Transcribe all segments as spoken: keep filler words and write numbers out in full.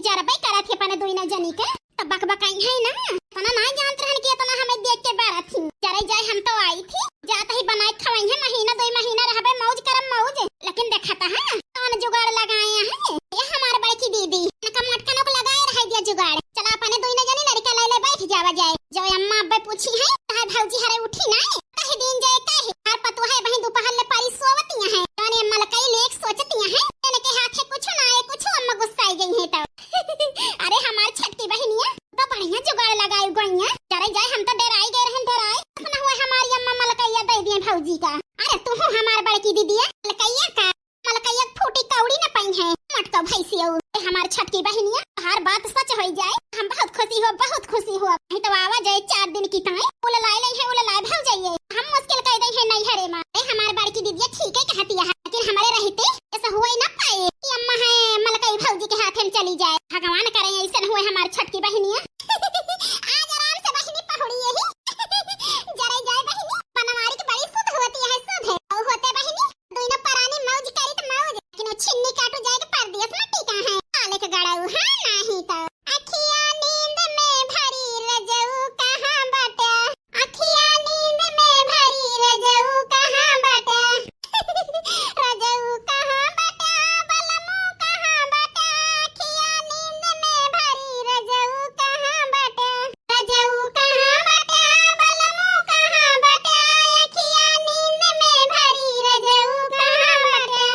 जरबे करत ही अपने दुइनो जनी के। तो बकबकाई है ना, इतना ना जानत रहन कि इतना हमें देख के बरत ही। जरे जाए, हम तो आई थी, जात ही बनाए खवाई है, महीना दो महीना रहबे, मौज करब मौज। लेकिन देखा था, हाँ, कौन जुगाड़ लगाए हैं ये हमार बड़की दीदी। इनका मोटकनों को लगाए रह दिया जुगाड़। चला अपने दुइनो जनी लड़का ले ले बैठ जावा जाए। जो अम्मा अब्बे पूछी है, कहे भौजी हरे उठी ना, कह दीन जाए कहे। हर पतोह है वहीं दोपहर ले पारी सोवतिया है। जाने अम्मा लकई नेक सोचतिया है, इनके हाथे कुछ ना आए, कुछ अम्मा गुस्साई गई है तो। अरे हमार छोटकी बहिनिया, तो बढ़िया जुगाड़ लगाई गइया। जरे जाए, हम तो डराई गए रहन, डराई। अपना हुआ हमारी अम्मा मलकैया दे दिए भौजी का। अरे तू हो हमार बड़की दीदी है, मलकैया का, मलकैया फूटी कौड़ी न पाई है। मटको भैंसी हो, ए हमार छोटकी बहिनिया, हर बात सच हो जाए। हम बहुत खुशी हो, बहुत खुशी हो। नहीं तो आवा जाए चार दिन की ताई, उललाए ले है, उललाए भौजाइए। हम मुश्किल कह दे है नैहरे में। ए हमार बड़की दीदी ठीक है कहती है, लेकिन हमारे रहते ऐसा हुआ ही ना पाए कि अम्मा है मलकई भौजी के हाथ में चली जाए। भगवान करे ऐसा न हुए हमार छोटकी बहिनिया। आज आराम से बहिनी पहुड़ी यही। जरे जाए बहिनी, बनवारी की बड़ी सुध होती है, सुध। और होते बहिनी, दुइनो परानी मौज करी त मौज, लेकिन वो छिन्नी काटू जाए के परदेस में टिका है। काले के गड़ाऊ, हाँ, नाही तो। अखिया नींद में भरी रजऊ कहाँ बाटे? अखिया नींद में भरी रजऊ कहाँ बाटे? रजऊ कहाँ बाटे? बलमू कहाँ बाटे? अखिया नींद में भरी रजऊ कहाँ बाटे? रजऊ कहाँ बाटे? बलमू कहाँ बाटे? अखिया नींद में भरी रजऊ कहाँ बाटे?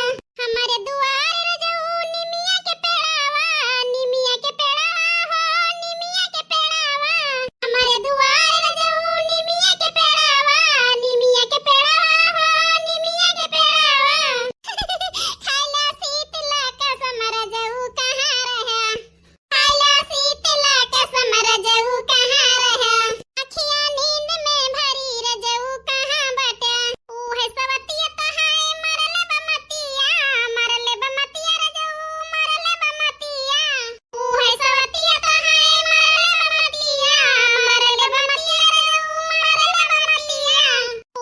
हमरे दुआर रजऊ निमिया के पेड़ावा, निमिया के पेड़ावा हो, निमिया के पेड़ावा। हमरे दुआर रजऊ निमिया के पेड़ावा, निमिया के पेड़ावा हो, निमिया के पेड़ावा। खाइला शीतला कसम रजऊ कहाँ रहे? खाइला शीतला कसम रजऊ कहाँ रहे? अखिया नींद में भरी रजऊ कहाँ बाटे? उहे सवतिया तहाए मरले बमतिया, मरले बमतिया रजऊ, मरले बमतिया। उहे सवतिया तहाए मरले बमतिया, मरले बमतिया रजऊ, मरले बमतिया।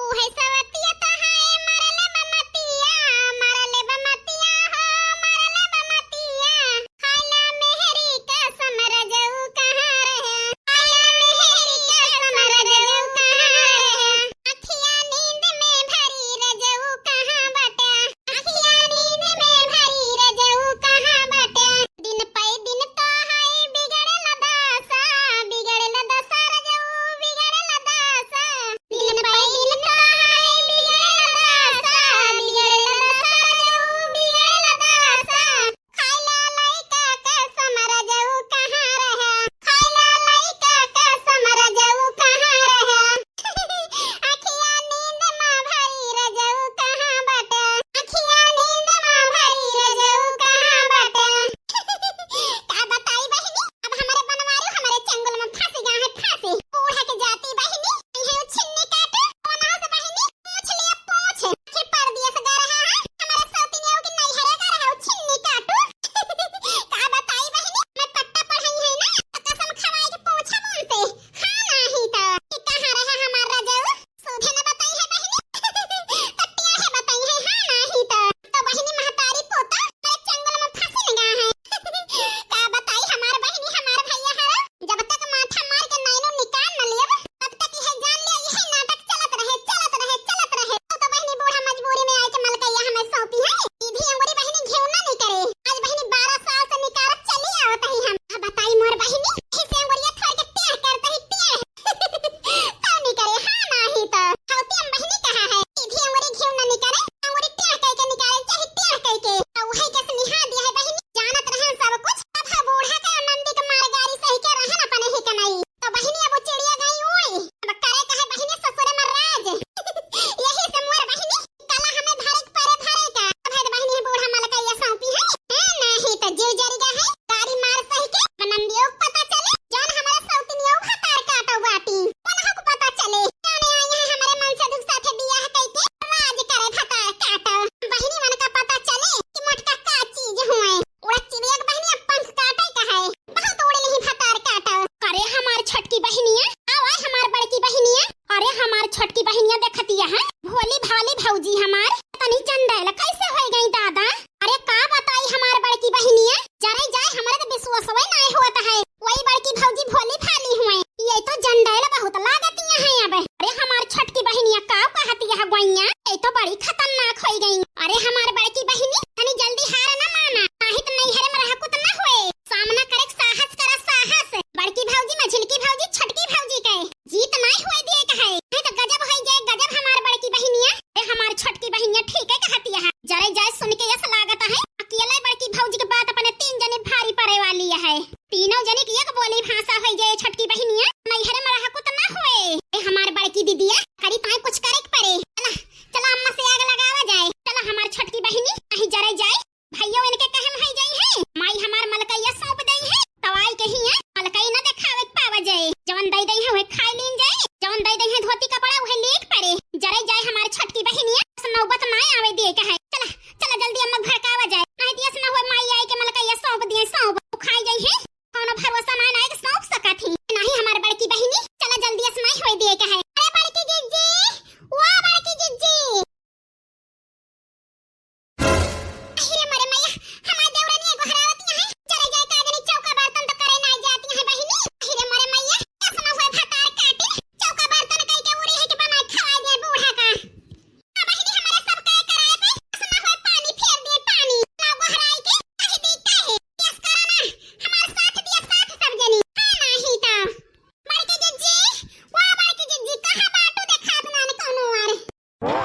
उहे सवतिया तहाए मरले बमतिया, मरले बमतिया हो, मरले बमतिया। खाइला मेहरी कसम रजऊ कहाँ रहे? खाइला मेहरी कसम रजऊ कहाँ रहे? अखिया नींद में भरी रजऊ कहाँ बाटे? अखिया नींद में भरी रजऊ कहाँ बाटे? दिन पै दिन तो है बिगड़ल दशा, बिगड़ल दशा रजऊ, बिगड़ल दशा। दिन पै दिन तो है बिगड़ल दशा, बिगड़ल दशा रजऊ, बिगड़ल दशा। खाइला लइका कसम रजऊ कहाँ रहे? खाइला लइका कसम रजऊ कहाँ रहे? अखिया नींद मा भरी रजऊ कहाँ बाटे? अखिया नींद मा भरी रजऊ कहाँ बाटे? का बताई बहिनी, अब हमरे बनवारी हमरे चंगुल में फंस गया है, फंसी। बूढ़ा के जाती बहिनी, ये छिन्नी काटे, कोना से बहिनी, पूछ लिया, पूछ। कि परदेस गा रहा है, हमारे सौतिनियों के नैहरे गा रहा है, छिन्नी काटू। का बताई बहिनी, मैं पट्टा पढ़ाई है ना, तो कसम खवाई के पूछब उनसे। हाँ, नाही तो। कि कहाँ रहा हमार रजऊ? सूझे न बताई है बहिनी। तो टेढ़े बताई है, हाँ, नाही तो। तो बहिनी महतारी पोता, हमारे चंगुल में फंसी लगा है। का बताई हमार बहिनी, हमार भैया हरा, जब तक माथा मार के नैनो निकाल न लेब, तब तक यह जान ले, यही नाटक चलत रहे, चलत रहे, चलत रहे। तो, तो बहिनी बूढ़ा मजबूरी में आए के मलकैया हमें सौंपी है। सीधी अंगुरी बहिनी घेवना नहीं करे। आज बहिनी बारह साल से निकारत चली आवत ही हम। अब बताई मोर बहिनी, यही से अंगुरिया थोड़ के टेढ़ करत ही, टेढ़। तो नहीं करे, हाँ नाही तो। हौती हम बहिनी कहा है, सीधी अंगुरी घेवना नहीं करे, अंगुरी टेढ़ कई के निकाले, चाहे टेढ़ कई के। तो वही के सनिहा दिया है बहिनी, जानत रहन सब कुछ। अब हा बूढ़ा के आनंदी के मार गारी सही के रहन अपने ही कनाई। तो बहिनी, अब चिड़िया गई उड़ी, अब करे कहे बहिनी ससुर में राज। यही से मोर बहिनी कला हमें धरे के परे धरे का। अब है तो बहिनी बूढ़ा मलकैया सौंपी है। हैं, नहीं तो जीव जरी गा है, गारी मार सही के। अब नंदियो को पता चले, जान हमारे सौतिनियो भतार काटो बाटी। उन्हों को पता चले, जाने आई है हमारे मन से दुख साथे बियाह कई के राज करे भतार काटो। बहिनी मन का पता चले कि मोटका का चीज हुए। उड़द चिड़िया के बहिनिया पंख काटे का है, बहुत उड़े नहीं भतार काटो। करे हमार छोटकी बहिनिया, आवा हमार बड़की बहिनिया। अरे हमार छोटकी बहिनिया देखतिया है, भोली भाली भौजी हमार, तनी चंदैल कैसे हो गई दादा। अरे का बताई हमार बड़की बहिनिया, जरे जाए हमरे तो विश्वासवे दीदिया, करी ताई कुछ करे के परे। चला, चला अम्मा से आग लगावा जाए। चला हमार छोटकी बहिनी, अही जरे जाए। भइयो इनके कहे में हई जाई है, माई हमार मलकइया सौंप दई है, तवाई के हिया मलकई न देखावे के पावा जाए। जवन दई दई है, उहे खाई लीन जाए, जवन दई दई है धोती कपड़ा, उहे लेके परे। जरे जाए हमार छोटकी बहिनिया, बस नौबत ना आवे दिए के है। चला, चला जल्दी अम्मा भड़कावा जाए, नहीं दियस ना होए माई आई के मलकइया सौंप दिए, सौंप खाई जाई है। कौनो भरोसा ना, ना के सौंप सकत ही, नहीं हमार बड़की बहिनी। चला जल्दी असनाई होए दिए के है। अरे बड़की जिज्जी, ओ बड़की जिज्जी। अहिरे मोरे मैया, हमार देवरानी एगो हरावत यहाँ है। चले जाए का जनी चौका बर्तन तो करे ना जाती है बहिनी। अहिरे मोरे मैया, असना होए भतार काटी, चौका बर्तन कई के उरी है कि बनाए खवाए दे बूढ़ा का। आ बहिनी, हमारे सब का कराए पे, असना होए पानी फेर दे पानी। ना गोहराई के, कह दे काहे, केस करा ना, हमार साथ दिया साथ सब जनी। हाँ नाही तो। बड़की जिज्जी, ओ बड़की जिज्जी, कहाँ बाटू देखात ना ने कौनो आर। आ,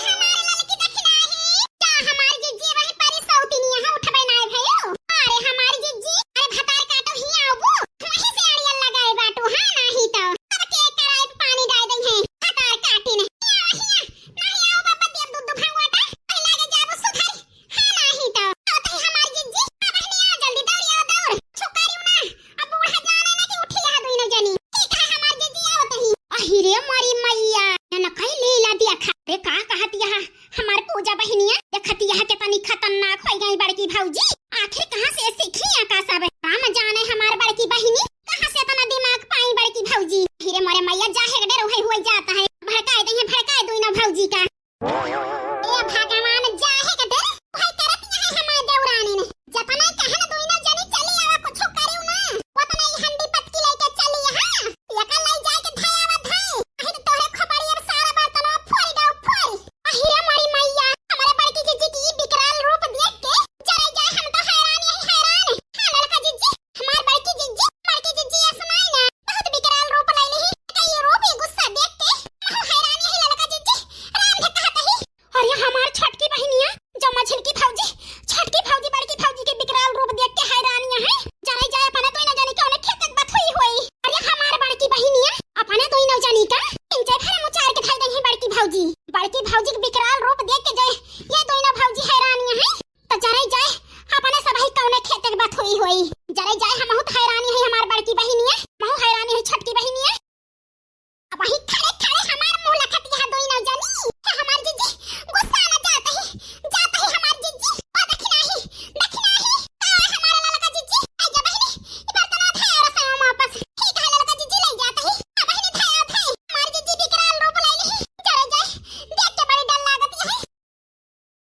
हमार ललकी दखिनाही, का हमार जिज्जी वही परी सौतिनिया है उठबे ना भयो। अरे हमार जिज्जी, अरे भतार काटो ही आबू, वहीं से अड़ियल लगाए बाटू, हाँ नाही तो। अब के कराए पानी डाल दई है, भतार काटी ने। हिया, हिया, नाही आओ बाबा दिया दूध दुखाऊ आटा, पहला के जाबू सुधर। हाँ, नाही तो। आवत ही हमार जिज्जी। आ बहिनी, आ जल्दी दौड़ी, आ दौड़। छुपारियो ना। अब बूढ़ा जाने ना कि उठी यहाँ दुइनो जनी। ठीक है, हमार जिज्जी आवत ही। अहिरे मोरी मैया, न कई लीला दिया खा। रे का कहत यहाँ हमार पूजा बहिनिया? देखत यहाँ के तनी खतरनाक होई गई बड़की भौजी। आखिर कहाँ से सीखी यहाँ का सब? राम जाने हमार बड़की बहिनी कहाँ से इतना दिमाग पाई बड़की भौजी। अहिरे मोरे मैया, जाहे के डर उहे हुए जाता है। भड़काए दे हैं, भड़काए दुइनो भौजी का। ए भगवान, जाहे के दे, भाई करत यहाँ हमार देवरानी ने। जतना कहन दुइनो जनी चली आवा, कुछ करियो ना। ओतना ही हंडी पटकी लेके चली, हाँ। एका लई जाए के धयावा धाई। अही तो तोहरे खोपड़ी अब सारा बर्तनवा फोरी गाओ फोरी। अहिरे मोरी मैया, हमारे बड़की जिज्जी की विकराल रूप देख के जरे जाए हम तो हैरान यही हैरान। हाँ, ललका जिज्जी, हमार बड़की जिज्जी, बड़की जिज्जी असनाई ना, बहुत विकराल रूप लैली ही। कई रूप ही गुस्सा देख के महू हैरान यही ललका जिज्जी। राम धे कहत ही, अरे हमार छोटकी बहिनिया, जो मझिलकी भौजी, छोटकी भौजी बड़की भौजी के विकराल रूप देख के हैरान यहाँ है। जरे जाए अपने दुइनो जनी के ओने खेत के बथुई होई। अरे हमार बड़की बहिनिया, अपने दुइनो जनी का इंचे भर मुचार के धई दई है बड़की भौजी। बड़की भौजी के विकराल रूप देख के जे ये दुइनो भौजी हैरान यहाँ है। तो जरे जाए, अपने सबही कौने खेते के बात हुई होई। जरे जाए, हमहू तो हैरानी है हमार बड़की बहिनिया, महू हैरानी है छोटकी बहिनिया। अब वही खा